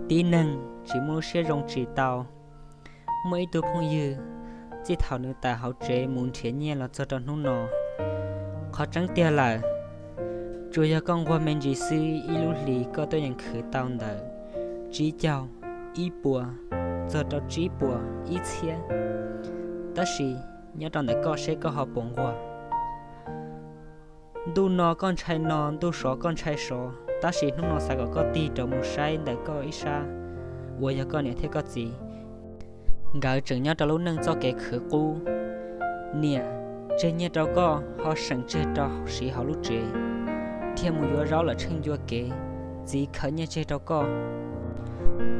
Tib neeg tsis muaj lub siab zoo tsis tau. Muaj ib tug phooj ywg, txij thaum nws tawm hauv tsev mus nrhiav nyiaj los txog rau hnub no, qhov tseeb tiag lawm, tsuas yog koj nquag me ntsis xwb ib lub hlis koj twb yeej khwv tau ntawm tsib caug, ib puas, txog rau tsib puas, ib txhiab. Tab sis nyob rau ntawm koj seb koj ho puas nquag. Ntuj no koj ntshai no, ntuj sov koj ntshai sov, tab sis hnub no xav kom koj tig rov mus saib ntawm koj ib sab uas yog koj niam thiab koj txiv. Nkawd tseem nyob rau lub neej txoj kev khwv qub. Niam tseg nyiaj rau koj ho seem tseg rau siv hauv lub tsev, thiaj mus yuav zaub lawm tsheej ncua kev. Txiv khaws nyiaj tseg rau koj.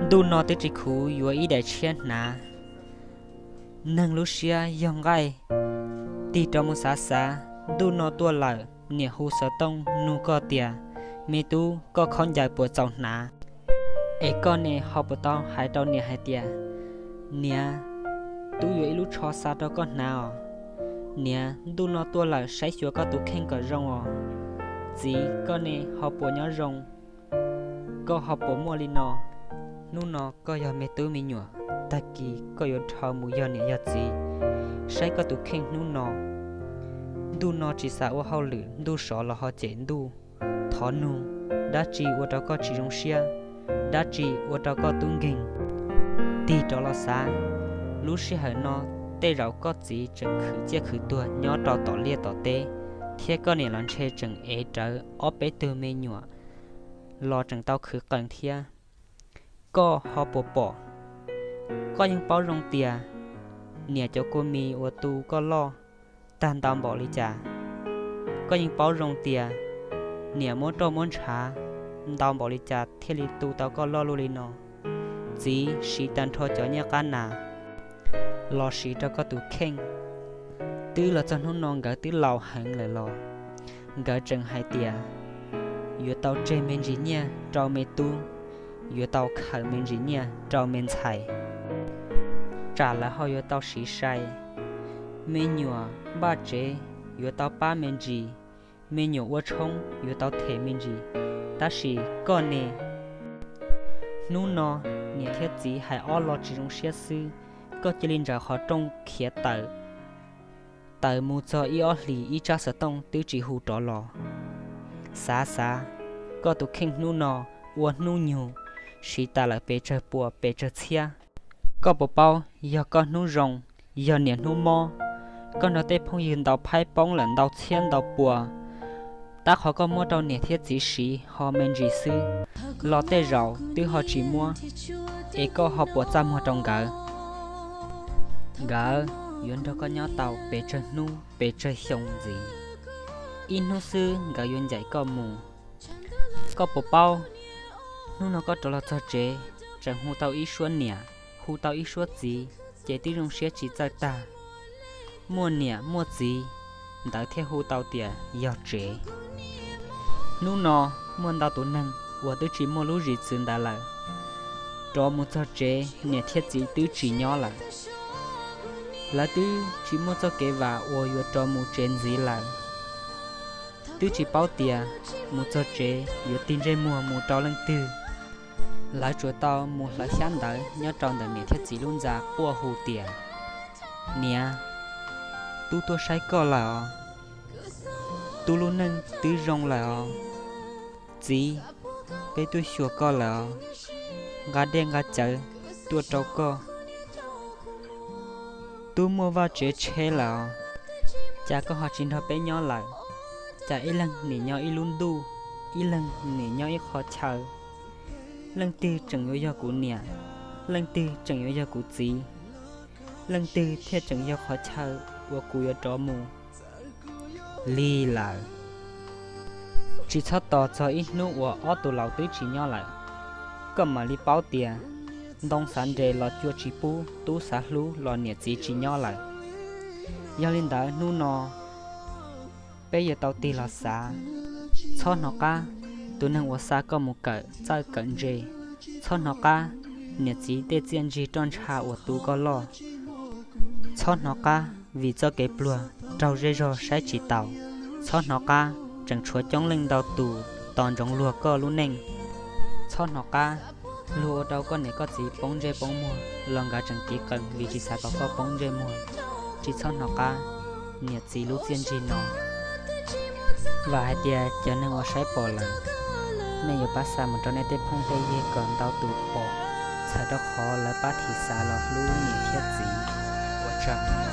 Ntuj no twb tsis khuv yuav ib daim tshiab hnav. Neeg lub siab yog nqaij, tig rov mus xav xav, ntuj no tuaj lawm, niam hu xov tooj nug koj tias, me tub, koj khaub ncaws puas txaus hnav? Es koj ne ho puas tau hais rau niam hais tias, niam, tub yuav ib lub tsho xa rau koj hnav os. Niam, ntuj no tuaj lawm, saib xyuas koj tus kheej kom zoo os. Txiv, koj ne ho puas nyob zoo? Koj ho puas muaj li no? Hnub no koj yog me tub me nyuam, tag kis koj yuav dhau mus yog niam yog txiv. Saib koj tus kheej hnub no, ntuj no tsis xav ua hauj lwm, ntuj sov los ho cem ntuj. Thov nug, dab tsi ua rau koj tsis zoo siab? Dab tsi ua rau koj tub nkeeg? Tig rov los xav, lub sij hawm no tej zaum koj txiv tseem khwv ciaj khwv tuag nyob rau tom liaj tom teb, thiab koj niam los ntshe tseem ev rawv ob peb tug me nyuam los tseem tau khwv qees thiab. Koj ho puas pom? Koj yeej paub zoo tias niam cov kua mis uas tu koj loj tag ntau npaum li cas. Koj yeej paub zoo tias niam muab roj muab ntshav ntau npaum li cas thiaj li tu tau koj loj luaj li no. Txiv siv tag nrho cov nyiaj qab nas los siv rau koj tus kheej. Twb los txog hnub no nkawd twb laus heev lawm los nkawd tseem hais tias yuav tau tseg me ntsis nyiaj rau me tub, yuav tau khaws me ntsis nyiaj rau me ntxhais, tsam lawv ho yuav tau siv sai. Me nyuam npaj tsev yuav tau pab me ntsis, me nyuam ua tshoob yuav tau them me ntsis. Tab sis koj ne, hnub no niam thiab txiv hais ob lo tsis zoo siab xwb, koj cia li ntsawm qhov rooj khiav tawm, tawm mus txog ib ob hlis ib tsab xov tooj twb tsis hu rov los. Xav xav, koj tus kheej hnub no ua hnub nyoog siv tas lawm pes tsawg puas pes tsawg txhiab. Koj puas paub yog koj hnub zoo, yog niam hnub mob, koj nrog tej phooj ywg ntaus phaib poob lawm ntau txhiab ntau puas, tab qhov koj muab rau niam thiab txiv siv ho me ntsis xwb, los tej zaum twb ho tsis muab, es koj ho puas txaj muag rau nkawd? Nkawd yuav nrog koj nyob tau pes tsawg hnub pes tsawg xyoo ntxiv, ib hnub xwb nkawd yuav ncaim koj mus. Koj puas paub, hnub no koj rov los txog tsev, tseem hu tau ib suab niam, hu tau ib suab txiv, ces twb zoo siab tsis txawj tag. Muaj niam muaj txiv, ntawd thiaj hu tau tias yog tsev. Hnub no muaj ntau tus neeg uas twb tsis muaj lub zim txwv ntawd lawm, rov mus txog tsev niam thiab txiv twb tsis nyob lawm. Lawv twb tsis muaj txoj kev vam uas yuav rov mus tsev ntxiv lawm. Twb tsis paub tias mus txog tsev yuav tig ntsej muag mus rau leej twg. Lawv tsuas tau mus hlawv xyab ntawv nyob rau ntawm niam thiab txiv lub ntxa quaj hu tias, niam, tub tuaj saib koj lawm os, tub lub neej twb zoo lawm os, txiv, peb tuaj xyuas koj lawm os, nqa dej nqa cawv tuaj rau koj. Tub muaj vaj tsev tsheb lawm os, cas koj ho tsis nrog peb nyob lawm? Cas ib leeg nim nyob ib lub ntuj, ib leeg nim nyob ib qhov chaw? Leej twg tseem yuav yog kuv niam? Leej twg tseem yuav yog kuv txiv? Leej twg thiaj tseem yog qhov chaw uas kuv yuav rov mus li lawm? Tsis txhob tos txog ib hnub uas ob tug laus twb tsis nyob lawm, koj mam li paub tias ntoo xav nres los cua tsis pub, tub xav hlub los niam txiv tsis nyob lawm. Yog li ntawd hnub no peb yuav tau tig los xav. Txhob hnov qab tus neeg uas xa koj mus kawm txawj kawm ntse. Txhob hnov qab niam txiv tej txiaj ntsig roj ntsha uas tu koj loj. Txhob hnov qab vim txoj kev pluag raug zej zog saib tsis taus. Txhob hnov qab tseem tshuav coob leej ntau tus tos ntsoov luag koj lub neej. Txhob hnov qab luag ua rau koj niam koj txiv poob ntsej poob muag los nkawd tseem tiv qees vim tsis xav kom koj poob ntsej muag. Tsis txhob hnov qab niam txiv lub txiaj ntsig no. Vam hais tias cov neeg uas saib pom lawm, nej yuav pab xa mus rau nej tej phooj tej ywg kom ntau tus pom, txhawm rau qhov lawv pab thim xa los hlub niam thiab txiv. Ua tsaug.